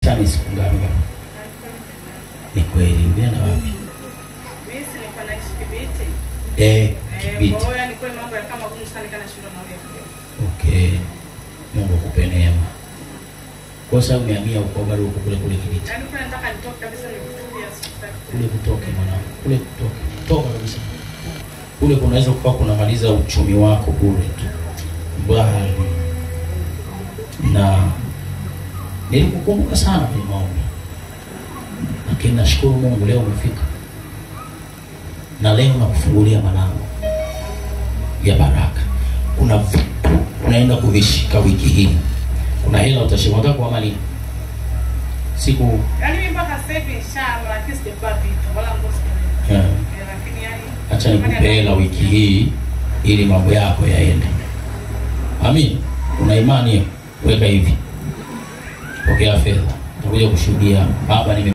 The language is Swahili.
Tani siku ngapi baba? Ni kweli, ulienda wapi? Mimi si nilikuwa naishi Kibiti. Kibiti. Kwa hiyo yani kwa mambo ya kama magumu sana kana shida na wewe. Okay. Mungu akupe neema. Kwa sababu umehamia huko bado uko kule kule Kibiti. Yaani kwa nataka nitoke kabisa nikutulia sitaki. Kule kutoke mwanangu. Kule kutoke. Toka kabisa. Kule kunaweza kuwa kunamaliza uchumi wako bure tu. Bali na nilikukumbuka sana kwenye maombi. Lakini nashukuru Mungu leo umefika. Na leo nakufungulia malango ya baraka. Kuna vitu unaenda kuvishika wiki hii. Kuna hela utashika. Unataka kuhama lini? Siku yaani mimi mpaka sasa hivi inshallah lakini sijapata vitu wala nguo sijapata. Lakini yani acha nikupe hela wiki hii ili mambo yako yaende. Amin. Una imani hiyo? Weka hivi. Pokea fedha. Utakuja kushuhudia baba nime